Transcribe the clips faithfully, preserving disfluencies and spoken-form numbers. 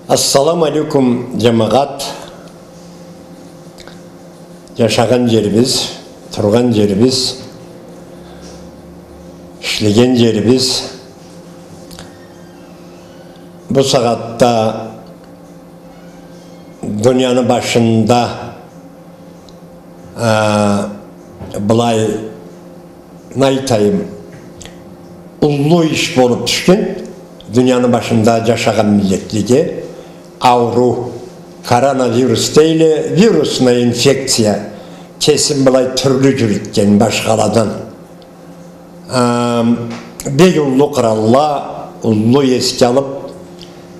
Ассаламу алейкум, джамагъат. Джашагъан джерибиз, тургъан джерибиз, ишлеген джерибиз. Бу сагъатда дунияны башында, а, былай, не айтайым, уллу иш болуп тюшген, дунияны башында джашагъан миллетлеге ауруу, коронавирус дейле, вирусная инфекция, кесин былай тюрлю джюрютген башхаладан. Ам, бек уллу къралла, уллу эсге алып,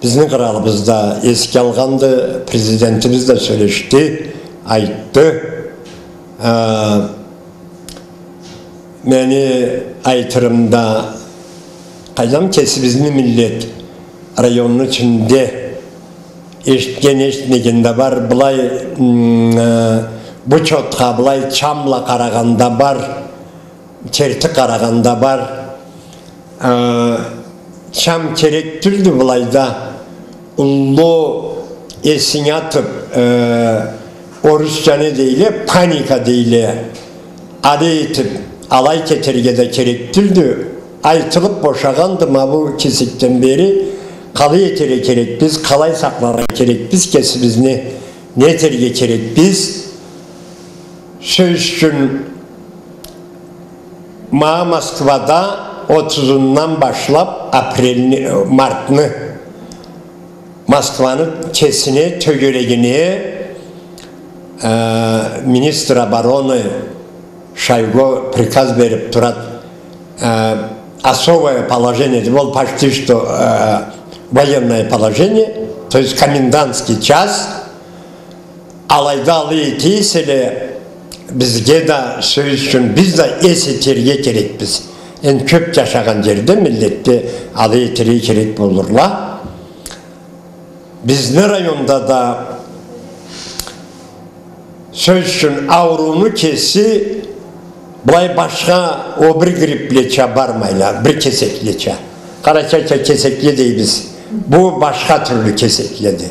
бизни къралыбыз да эсге алгъанды, президентибиз да сёлешди, айтды. А, мени айтырым да, къайдам, кесибизни миллет, районну ичинде эшитген, эшитмеген да бар, былай, м, э, бу чотха былай чамла къарагъан да бар, керти къарагъан да бар. Э, чам керек тюлдю былайда. Уллу эсинге атып, э, орусча не дейле, паника дейле. Алай этип, алай кетерге да керек тюлдю. Айтылып бошагъанды ма бу кесекден бери. Къалай этерге керекбиз, къалай сакъларгъа керекбиз кесибизни, не этерге керекбиз? Сёз ючюн, ма Москвада отузундан башлап апрельни, мартны Москваны кесине, тёгерегине, э, министр обороны Шойгу приказ берип турады, э, особое положение, ол почти что, э, военное положение, то есть комендантский час, алайда алай эте эселе, бизге да, сёз ючюн, биз да эс этерге керекбиз. Энди кёп джашагъан джерде, миллетде алай этерге керек болурла. Бизни районда да, сёз ючюн, аурууну кеси былай башха о бир грипплеча бармайла, бир кесеклеча. Къарачайча кесекле дейбиз. Бу башха тюрлю кесекледи.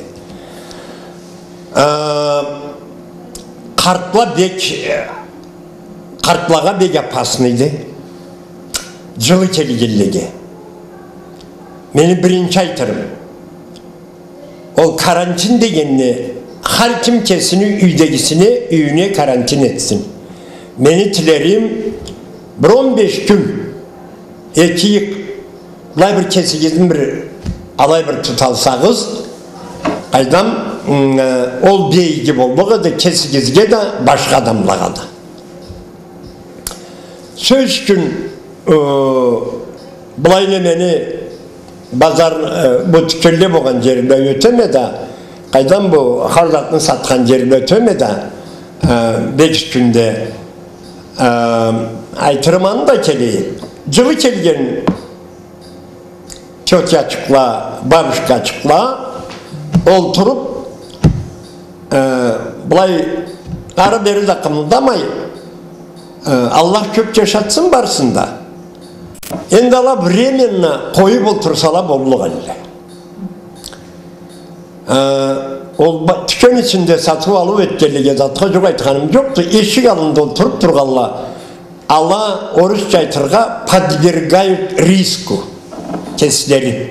Э, къартла бек, э, къартлагъа бек опасныйды. Джылы келгенлеге. Мени биринчи айтырым. Ол карантин дегенни, хар ким кесини юйдегисине, юйюне карантин этсин. Мени тилерим, бир он беш кюн, эки ыйыкъ, былай бир кесигизни бир, алай бир туталсагъыз, къайдам, м, э, ол бек иги боллукъ эди кесигизге да, башха адамлагъа да. Сёз ючюн, э, былай немени базар, э, бу тюкенле болгъан джерине ётеме да, къайдам, бу хар затны сатхан джерине ётеме да, э, бек ючюн да, э, айтырым аны да келейим. Джылы келген тётячыкъла, бабушкачыкъла олтуруп, э, былай ары-бери да къымылдамай, э, Аллах кёп джашатсын барысын да. Энди ала временно къоюп олтурсала боллукъ эди. Э, ол ба-, тюкен ичинде сатыу-алыу этгенлеге затха джукъ айтханым джокъду, эшик аллында олтуруп тургъанла, ала, орусча айтыргъа, подвергают риску кеслерин.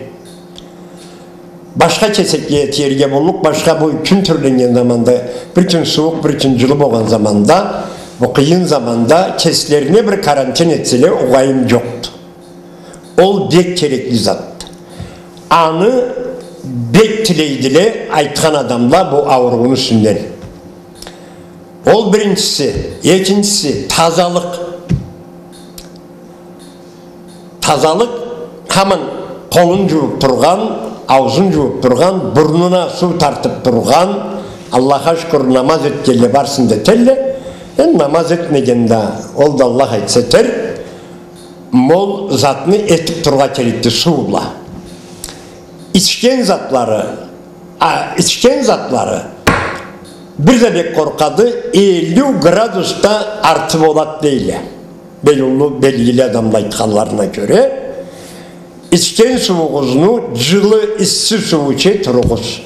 Башха кесеклеге тиерге боллукъ, башха бу кюн тюрленнген заманда, бир кюн сууукъ, бир кюн джылы болгъан заманда, бу къыйын заманда кеслерине бир карантин этселе, угъайым джокъду. Ол бек керекли затды. Аны бек тилейдиле айтхан адамла бу аурууну юсюнден. Ол биринчиси. Экинчиси, тазалыкъ. Тазалыкъ, хаман къолун джууп тургъан, аузун джууп тургъан, бурнуна суу тартып тургъан, Аллахха шукур, намаз этгенле барысын да этелле. Энди намаз этмеген да, ол да Аллах айтса этер, мол затны этип тургъа керекди суу бла. Ичген затлары, а, ичген затлары, бир да бек къоркъады, элли градусдан арты болад дейле. Бек уллу белгили адамла айтханларына кёре, ичген суугъузну джылы, исси суу иче туругъуз.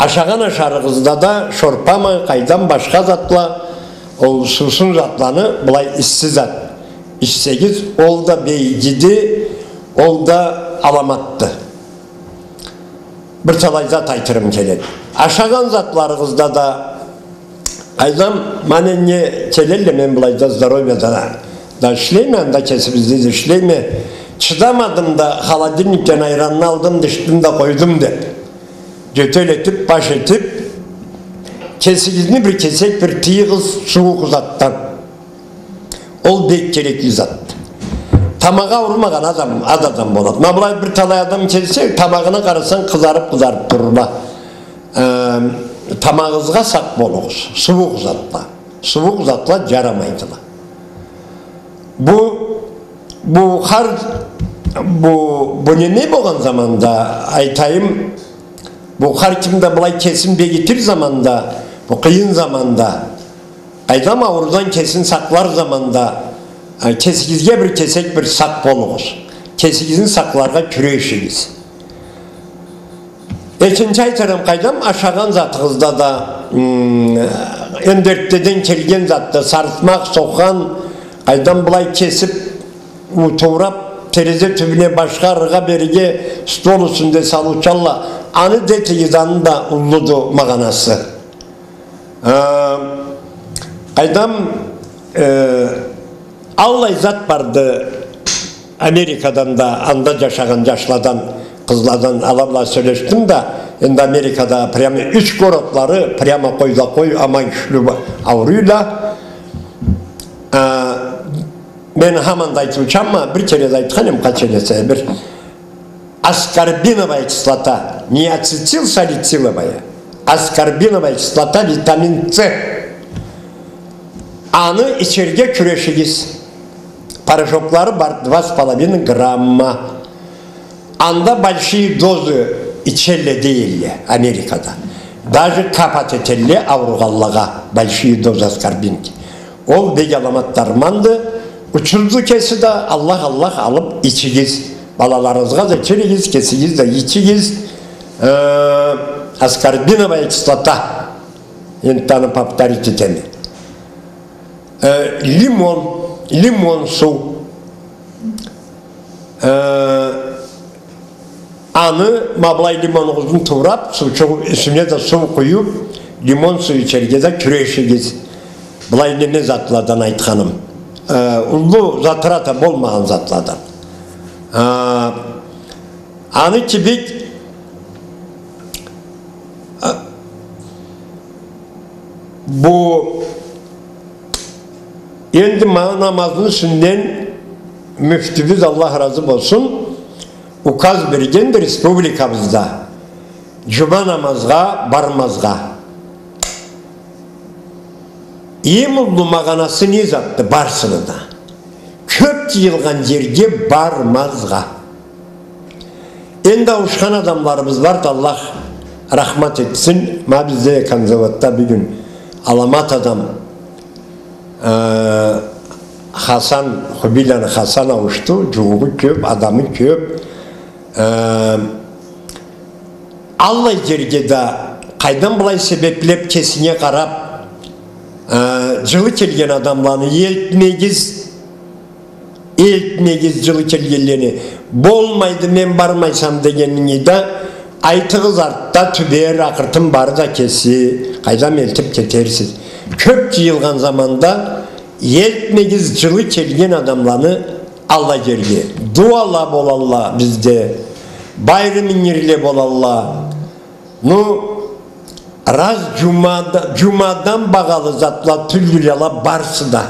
Ашагъан ашарыгъызда да шорпамы, къайдам, башха затла, ол суусун затланы, былай исси зат ичсегиз, ол да бегиди, ол да аламатды. Бир талай зат айтырым келеди. Ашагъан затларыгъызда да, къайдам, ма энди келелле, мен былайда здоровьеда да ишлейме, анда кесибизде да ишлейме. Чыдамадым да, холодильникден айранны алдым да, ичдим да къойдум деп, жётел этип, баш этип, кесигизни бир кесек бир тыйыгъыз сууукъ затдан. Ол бек керекли зат. Тамагъы ауурумагъан адам, ад адам болады. Ма былай бир талай адам келсе, тамагъына къарасанг, къызарып-къызарып турула. Э, тамагъыгъызгъа сакъ болугъуз. Сууукъ затла. Сууукъ затла жарамайдыла. Бу, бу хар, бу, бу неме болгъан заманда, айтайым, бу хар ким да былай кесин бегитир заманда, бу къыйын заманда, къайдам, аурудан кесин сакълар заманда, э, кесигизге бир кесек бир сакъ болугъуз. Кесигизни сакъларгъа кюрешигиз. Экинчи айтырым, къайдам, ашагъан затыгъызда да, м, энди эртдеден келген затды, сарытмакъ, соххан, къайдам, былай кесип, у-, тууурап, терезе тюбюне, башха, арыгъа, бериге, стол юсюнде салыучалла, аны да этигиз, аны да уллуду магъанасы. Э, къайдам, э, аллай зат барды, Америкадан да, анда жашагъан жашладан, къызладан ала бла сёлешдим да, энди Америкада прямо юч городлары прямо къой да къой, аман кючлю ба-, ауруйла. Э, мен хаман да айтыучама, бир кере да айтхан эм, къач кере эсе бир. Аскорбиновая кислота, не ацетилсалициловая, аскорбиновая кислота, витамин С. Аны ичерге кюрешигиз. Порошоклары бар, два с половиной грамма. Анда большие дозы ичелле дейилле Америкада. Даже капать этелле ауругъанлагъа большие дозы аскорбинки. Ол бек аламат дарманды. Учузду кеси да, Аллах, Аллах алып ичигиз. Балаларыгъызгъа да ичиригиз, кесигиз да ичигиз. Э, аскорбиновая кислота. Энтда аны повторить этеме. Э, лимон, лимон суу. Э, аны, ма былай лимонугъузну тууурап, суучукъ юсюне да суу къуюп, лимон суу ичерге да кюрешигиз. Былай неме затладан айтханым. Э, уллу затрата болмагъан затладан. Э, аны кибик, э, бу Энди ма намазны юсюнден мюфтюбюз, Аллах разы болсун, указ бергенди республикабызда жума намазгъа бармазгъа. Эм уллу магъанасы не затды барсыны да? Кёп жыйылгъан жерге бармазгъа. Энди ауушхан адамларыбыз барды, Аллах рахмат этсин. Ма бизде Конзаводда бюгюн аламат адам, э, Хасан, Хубийланы Хасан ауушду, жууугъу кёп, адамы кёп. Э, аллай жерге да къайдан былай себеплеп, кесине къарап, э, жылы келген адамланы элтмегиз. Элтмегиз жылы келгенлени. Болмайды, мен бармайсам дегенинги да айтыгъыз, артда тюбер, акъыртын бары да кеси, къайдам, элтип кетерсиз. Кёп жыйылгъан заманда элтмегиз жылы келген адамланы аллай жерге. Дууала болалла бизде, байрым ингирле болалла. Ну, раз жумада-, жумадан багъалы затла тюлдюле ала барсы да.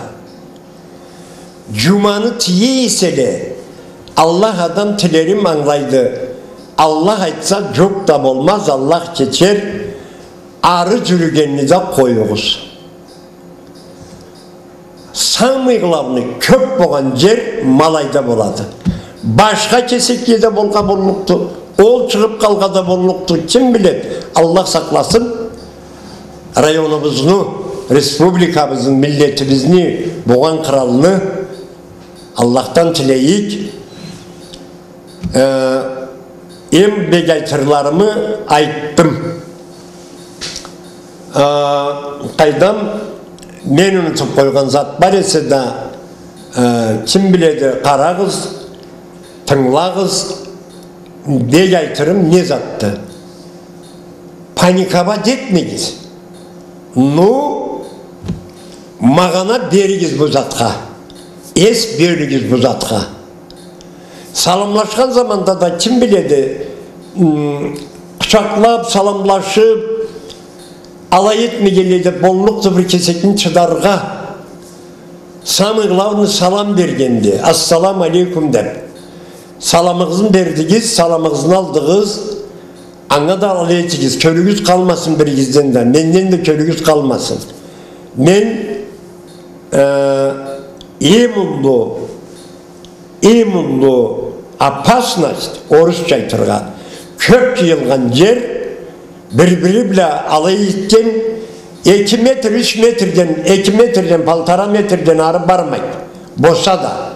Жуманы тие эселе, Аллах адам тилерин ангылайды. Аллах айтса, жокъ да болмаз, Аллах кечер, ары жюрюгенни да къоюгъуз. Самый главный, кёп болгъан жер ма алайда болады. Башха кесекледе болгъа боллукъду, ол чыгъып къалгъа да боллукъду, ким биледи, Аллах сакъласын. Районубузну, республикабызны, миллетибизни, болгъан къралны Аллахдан тилейик. Э, эм бек айтырларымы айтдым. А, къайдам, мен унутуп къойгъан зат бар эсе да, а, ким биледи, къарагъыз, тынгылагъыз, бек айтырым не затды. Паниковать этмегиз. Ну, магъана беригиз бу затха. Эс бёлюгюз бу затха. Саламлашхан заманда да, ким биледи, м, къучакълап, саламлашып, алай этмегенлей да боллукъду бир кесекни чыдаргъа. Самый главный салам бергенди. «Ассаламу алейкум» деп. Саламыгъызны бердигиз, саламыгъызны алдыгъыз. Анга да алай этигиз, кёлюгюз къалмасын биригизден да, менден да кёлюгюз къалмасын. Мен, э, эм уллу, эм уллу опасность, орусча айтыргъа, кёп джыйылгъан джер, бир-бири бла алай этген, эки метр, юч метрден, эки метрден, полтора метрден ары бармайды. Болса да,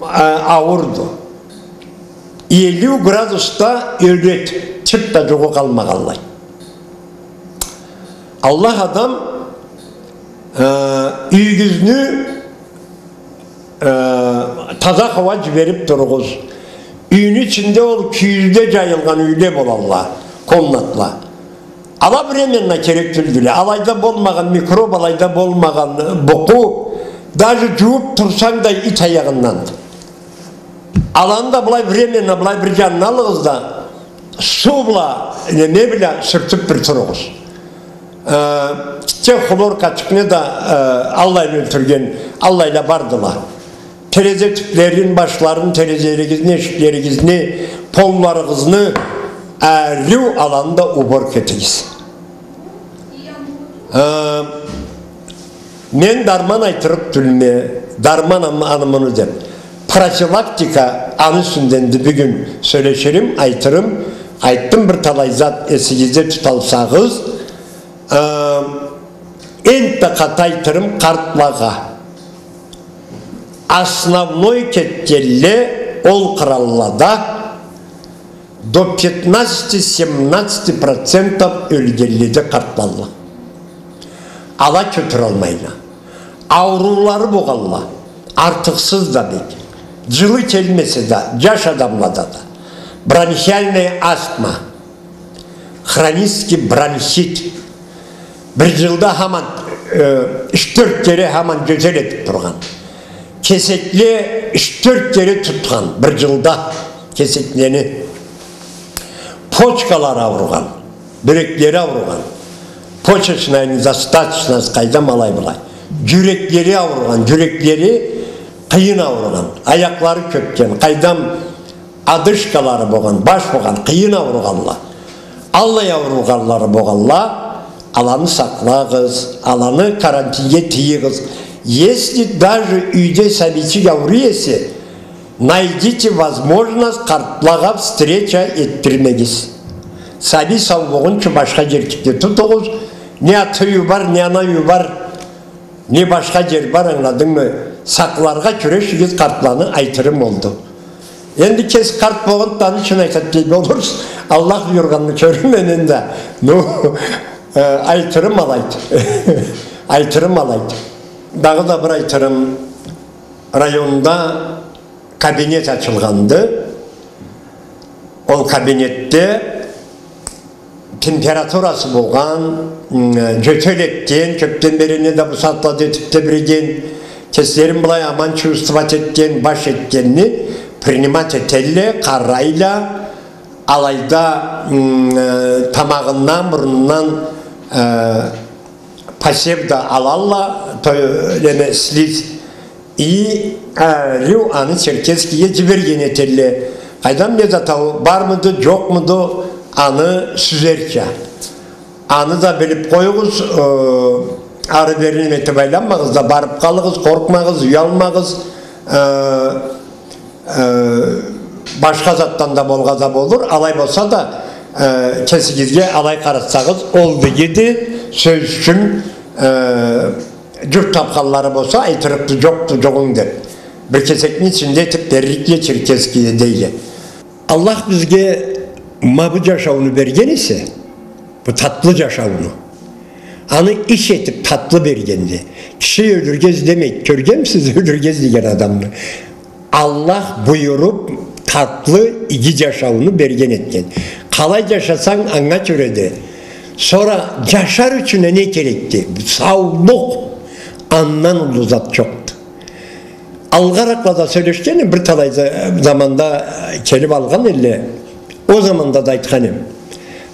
а, ауурду. Элиу градусда ёледи, чырт да джугъу къалмагъанлай. Аллах адам, э, юйюгюзню, э, таза хауа джиберип туругъуз. Юйню ичинде ол кюйюзде джайылгъан юйле болалла, комнатла. Ала временно керек тюлдюле. Алайда болмагъан микроб, алайда болмагъан букъу, даже джууп турсанг да ит аягъындан. Аланы да былай временно, былай бир джанына алыгъыз да, суу бла, неме бла сюртюп бир туругъуз. Э, те хлоркачыкъны да, э, аллайны ёлтюрген, аллайла бардыла. Терезе тюплерин, башларын, терезелеригизни, эшиклеригизни, полларыгъызны, ариу аланы да уборка этигиз. Э, мен дарман айтырыкъ тюлме, дарман аны, аны муну деп. Профилактика аны юсюнденди бюгюн сёлеширим, айтырым, айтдым бир талай зат, эсигизде туталсагъыз, э, энтда къаты айтырым къартлагъа. Основной кетгенле ол къыраллада до пятнадцати-семнадцати процентов ёлгенледи къартлалла. Ала кётюралмайла. Ауруулары богъалла. Артыкъсыз да бек. Джылы келмесе да, джаш адамлада да. Бронхиальная астма. Хронический бронхит. Бир джылда хаман, э, юч-тёрт кере хаман джётел этип тургъан. Кесекле юч-тёрт кере тутхан бир джылда кесеклени. Почкалары ауругъан, бюреклери ауругъан. Почечная недостаточность, къайдам, алай-былай. Джюреклери ауругъан, джюреклери къыйын ауругъан. Аякълары кёпген, къайдам, одышкалары богъан, баш богъан, къыйын ауругъанла. Аллай ауругъанлары богъанла, аланы сакълагъыз, аланы карантинге тыйыгъыз. Если даже юйде сабийчик ауруй эсе, найдите возможность къартлагъа встреча этдирмегиз. Сабий сау болгъунчу башха джерчикде тутугъуз, не ата юй бар, не ана юй бар. Не башха джер бар, ангыладынгмы? Сакъларгъа кюрешигиз, къартланы айтырым олду. Энди кеси къарт болгъанды, аны ючюн айтады дей болурсуз. Аллах буюргъанны кёрюрме энди. Ну, э, айтырым алайды. Айтырым алайды. Дагъыда бир айтырым, районда кабинет ачылгъанды. Ол кабинетде температурасы болгъан, м, джётел этген, кёпден бери не да бусагъатлада этип тебреген, кеслерин былай аман чувствовать этген, баш этгенни принимать этелле, къарайла, алайда, м, э, тамагъындан, бурнундан, э, посев да алалла, то, неме, слизь. И, э, ариу аны Черкесскеге джиберген этелле. Къайдам, не зат ау, бармыды, джокъмуду, аны сюзерча. Аны да билип къоюгъуз, э, ары-бери неме этип айланмагъыз да, барып къалыгъыз, къоркъмагъыз, уялмагъыз. Э, э, башха затдан да болгъа да болур. Алай болса да, э, кесигизге алай къаратсагъыз, олду иги эди, сёз ючюн, э, джукъ тапханлары болса, айтырыкъды, джокъду джугъунг деп. Бир кесекни ичинде этип берликле Черкесскеге дейле. Аллах бизге ма бу джашауну берген эсе, бу татлы джашауну, Аны иш этиб татлы бергенди. Киши ёлюрге излемейди. Кёргенмисиз ёлюрге излеген адамны? Аллах буюруб, татлы, иги джашауну берген этген. Къалай джашасанг, анга кёреди. Сора джашар ючюн не керекди? Саулукъ. Андан уллу зат джокъду. Алгъаракълада сёлешген эм, бир талай за-, заманда келиб алгъан эдиле. Ол заманда да айтхан эм.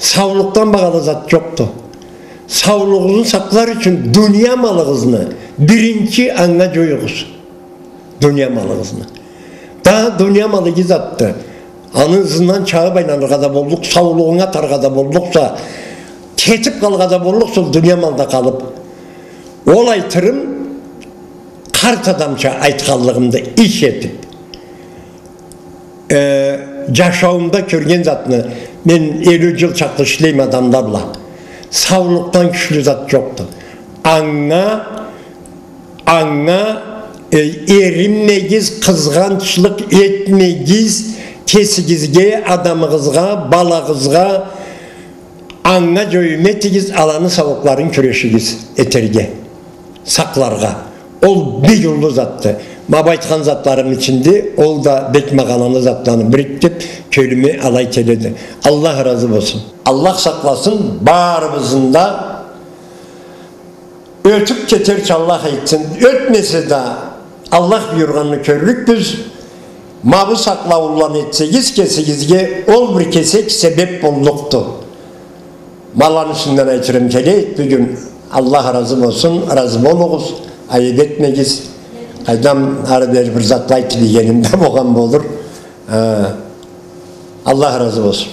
Саулукъдан багъалы зат джокъду. Саулугъугъузну сакълар ючюн дуния малыгъызны биринчи анга джоюгъуз. Дуния малыгъызны. Да дуния малы иги затды. Аны ызындан чабыб айланыргъа да боллукъ, саулугъунга атаргъа да боллукъса, кетиб къалыргъа да боллукъса, ол дуния малда къалыб. Ол айтырым, къарт адамча айтханлыгъымды, иш этиб. Э, джашауумда кёрген затны, мен элли джыл чакълы ишлейме адамла бла. Саулукъдан кючлю зат джокъду. Анга, анга, э, эринмегиз, къызгъанчлыкъ этмегиз, кесигизге, адамыгъызгъа, балагъызгъа, анга джоюм этигиз, аланы саулукъларын кюрешигиз этерге, сакъларгъа. Ол бек уллу затды. Ма бу айтхан затларым ичинде ол да бек магъаналы затланы бирикдириб, кёлюме алай келеди. Аллах разы болсун. Аллах сакъласын барыбызны да. Ётюб кетерча Аллах этсин. Ётмесе да, Аллах буюргъанны кёрлюкбюз. Ма бу сакълауланы этсегиз кесигизге, ол бир кесек себеб боллукъду. Ма аланы юсюнден айтырым келеди бюгюн. Аллах разы болсун, разы болугъуз, айыб этмегиз. Къайдам, ары-бери бир затла айтыб ийгеним да болгъан болур. Э, Аллах разы болсун.